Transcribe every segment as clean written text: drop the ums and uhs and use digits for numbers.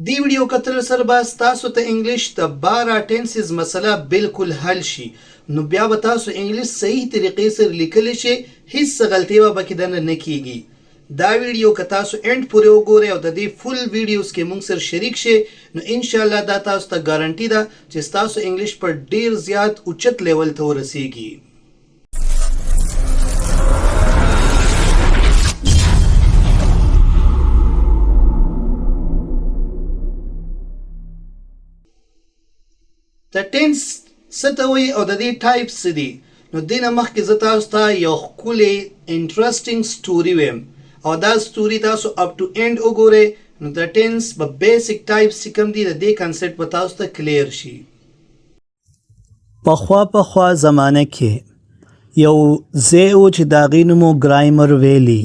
دې ویډیو کتلو سره به ستاسو ته انګلیش د 12 ټینسز مسله بالکل حل شي، نو بیا به تاسو انګلیش صحیح طریقې سره لیکلی شئ، هیڅ څه غلطي به پکې دننه نه کیږي. دا ویډیو که تاسو end پورې وګورئ او د دې full videos کې مونږ سره شریک شئ، نو ان شاء الله دا تاسو ته ګارنټي ده چې ستاسو انګلیش په ډیر زیات اوچت لیول ته ورسیږي. د tense څه ته وایي او د دې types څه دي؟ نو دې نه مخکې زه تاسو ته یو ښکلې interesting story ویم او دا story تاسو up to end وګورئ، نو د tense به basic types چې کوم دي، د دې concept به تاسو ته clear شي. پخوا پخوا زمانه کې یو ځای و چې د هغې نوم و ګرایمر ویلي.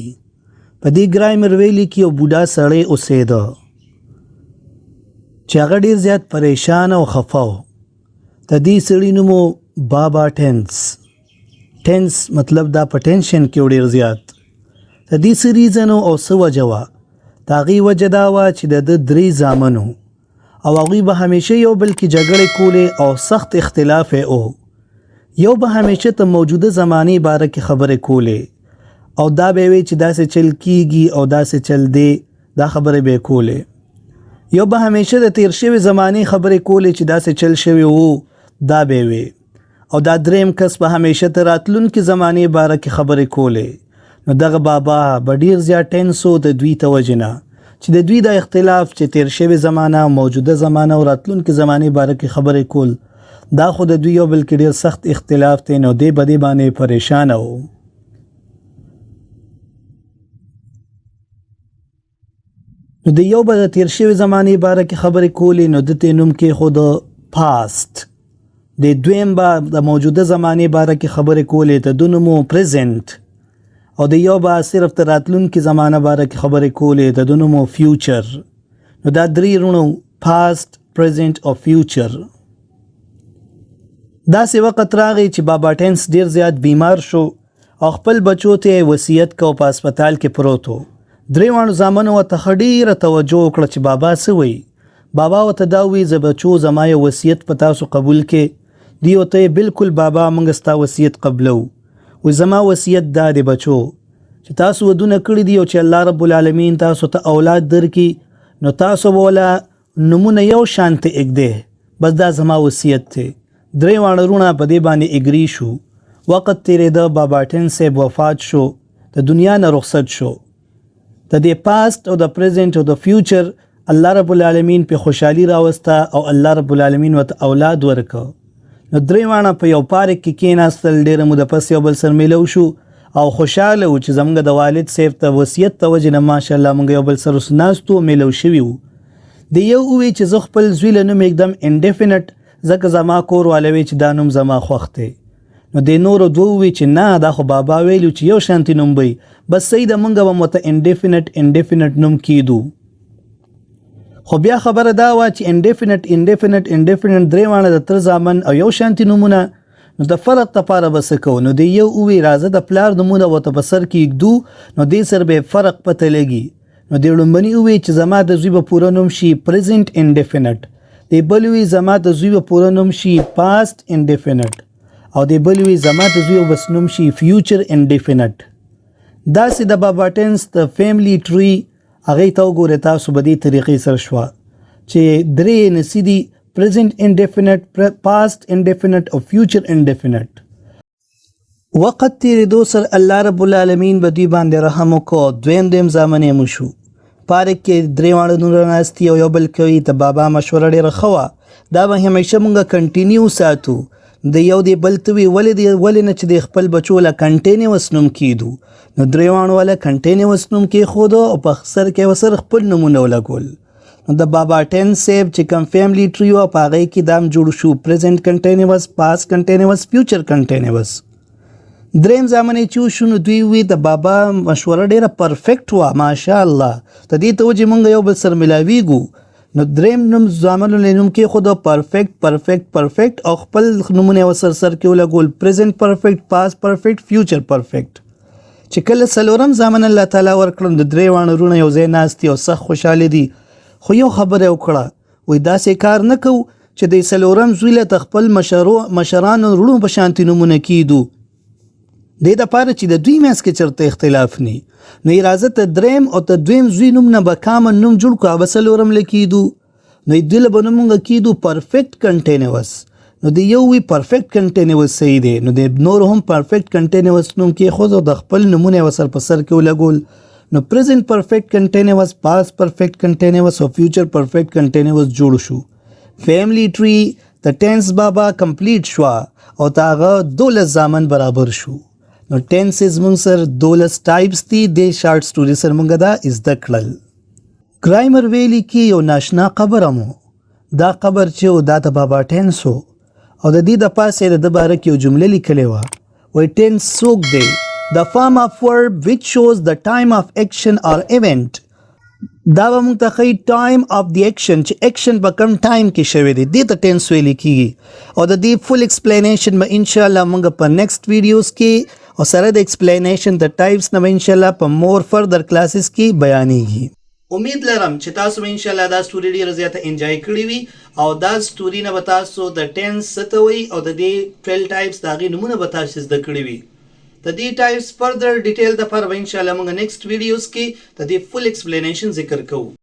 په دې ګرایمر ویلي کې یو بوډا سړی اوسېده چې هغه ډېر زیات پریشان او خفه و. د دې سړي نوم و بابا ټینس. Tense مطلب دا په tension کې و ډېر زیات. د دې څه reason او څه وجه وه؟ د هغې وجه دا وه چې د ده درې زامن وو او هغوی به همیشه یو بل کې جګړې کولې او سخت اختلاف یې و. یو به همیشه ته موجوده زمانې باره کې خبرې کولې او دا به وی چې داسې چل کیږي او داسې چل دی، دا خبرې به یې کولې. یو به همیشه د تیر شوې زمانې خبرې کولې چې داسې چل شوی وو، دا به وی. او دا دریم کس به همیشه د راتلونکي زمانې باره کې خبرې کولې. نو دغه بابا به ډیر زیات tense و د دوی ته وجې نه چې د دوی دا اختلاف چې تیر شوې زمانه، موجوده زمانه او راتلونکي زمانې باره کې خبرې کول، دا خو د دوی یو بل کې ډیر سخت اختلاف دی، نو دی به دې باندې پریشانه و. نو د یو به د تیر شوې زمانې باره کې خبرې کولې، نو ده ته یې نوم کېښود past. د دویم به د موجوده زمانې باره کې خبرې کولې، د ده نوم و present. او د یو به صرف د راتلونکي زمانه باره کې خبرې کولې، د ده نوم و future. نو دا درې وروڼه، past، present او future. داسې وخت راغی چې بابا ټینس ډیر زیات بیمار شو او خپل بچو ته یې وصیت کو. په هسپتال کې پروت و. درې واړو زامنو ورته ښه ډېره توجه وکړه چې بابا څه وایي. بابا ورته دا وویل، زه بچو زما یو وصیت په تاسو قبول کې؟ دوی ورته ویل، بالکل بابا، موږ ستا وصیت قبلو. وایي زما وصیت دا دی بچو چې تاسو ودونه کړي دي او چې الله رب العالمین تاسو ته اولاد درکړي، نو تاسو به وله نومونه یو شان ته اږدی، بس دا زما وصیت دی. درې واړه وروڼه په دې باندې agree شو. وخت تېرېده، بابا ټین صاحب وفات شو، د دنیا نه رخصت شو. د دې past او د present او د future الله رب العالمین په خوشحالي راوسته او الله رب العالمین ورته اولاد ورکړ. نو درې واړه په یو پارک کې کېناستل، ډېره موده پس یو بل سره میلو شو او خوشحاله وو چې زمونږ د والد صاحب ته وصیت ته وجې نه ماشاءالله مونږ یو بل سره اوس ناست وو، میلو شوي وو. د یو ووی چې زه خپل زوی له نوم ږدم indefinite، ځکه زما کور والا وی چې دا نوم زما خوښ دی. نو د نورو دوو وی چې نه، دا خو بابا ویلو چې یو شانتي نوم به، بس صحیح ده، مونږ به ورته indefinite indefinite نوم کیدو. خو بیا خبره دا وه چې indefinite indefinite indefinite درې واړه د تره زامن او یو شانتي نومونه، نو د فرق لپاره به څه کوو؟ نو دی یو ووی راځه د پلار نومونه ورته په سر کې ږدو، نو دې سره به فرق پته لګي. نو دی ړومبني ووی چې زما د زوی به پوره نوم شي present indefinite، دی بل وی زما د زوی به پوره نوم شي past indefinite، او دی بل وی زما د زوی بس نوم شي future indefinite. داسې د بابا ټینس د family tree هغې ته وګورئ تاسو، به دې طریقې سره شوه چې درې نسی دي، present indefinite، past indefinite او future indefinite. وخت تېرېدو سره الله رب العالمین به دوی باندې رحم وکړو، دویم دویم زامن یې مو شو. پارک کې درې واړه نور ناست دي او یو بل کوي ته بابا مشوره ډېره ښه وه، دا به همیشه مونږ continue ساتو. د یو دی بل ته وي ولې دی ولې نه چې د خپل بچو له continuous نوم کیدو؟ نو درې واړو له continuous نوم کېښودو او په سر کې وسره خپل نومونه ولګول. نو د بابا ټین صاحب چې کوم family tree و، په هغې کې دام جوړ شو، present continuous، past continuous، future continuous. دریم زامن یې چې وشو، نو دوی وی د بابا مشوره ډېره perfect وه، ماشاءالله، د دې ته وجې مونږ یو بل سره ملاویږو. نو دریم نوم زامنو له نوم کېښود perfect perfect perfect او خپل نومونه یې ورسره سر کې ولګول، present perfect، past perfect، future perfect. چې کله څلورم زامن الله تعالی ورکړل، د درې واړه وروڼه یو ځای ناست دي او سخت خوشحاله دي. خو یو خبره وکړه، وای داسې کار نه کوو چې د څلورم زوی له خپل مشرو مشرانو وروڼو په شانتي نومونه کیدو، دې د پاره چې د دوی منځ کې چرته اختلاف نی. نو راځه ته دریم او ته دویم زوی نوم نه به کامن نوم جوړ کو، به څلورم لکیدو. نو دوی له به موږ کیدو پرفیکټ کنټینیوس. نو د یو وی پرفیکټ کنټینیوس صحیح دی، نو د نور هم پرفیکټ کنټینیوس نوم کې خو د خپل نمونه وسر په سر کې ولګول. نو پریزنٹ پرفیکټ کنټینیوس، پاس پرفیکټ کنټینیوس او فیوچر پرفیکټ کنټینیوس جوړ شو. فیملی ټری د ټینس بابا کمپلیټ شو او تاغه 12 زامن برابر شو. نو ټینسز مونږ سره 12 ټایپس دي، د شارټ سټوري سره مونږ دا زده کړل. ګرایمر ویلی کې یو ناشنا قبر مو، دا قبر چې و دا د بابا ټینس و، او د دې د پاسه د باره کې یو جمله لیکلې وه. وایي ټینس څوک دی؟ The form of verb which shows the time of action or event. دا به موږ ته ښیي time of the action، چې اکشن په کوم ټایم کې شوی دی، دې ته ټینس ویل کیږي. او د دې فل ایکسپلینیشن به ان شاء الله موږ په نیکسټ ویډیوز کې او سره د ایکسپلینیشن د ټایپس نه به ان شاء الله په مور فردر کلاسز کې بیانېږي. امید لرم چې تاسو به ان شاء الله دا سټوري ډیره زیاته انجوای کړې وي، او دا سټوري نه به تاسو د ټینس څه ته وایي او د دې 12 ټایپس د هغې نومونه به تاسو زده کړي وي. د دې ټایپس فردر ډیټیل دپاره به ان شاء الله موږ نیکسټ ویډیوز کې د دې فل ایکسپلینیشن ذکر کوو.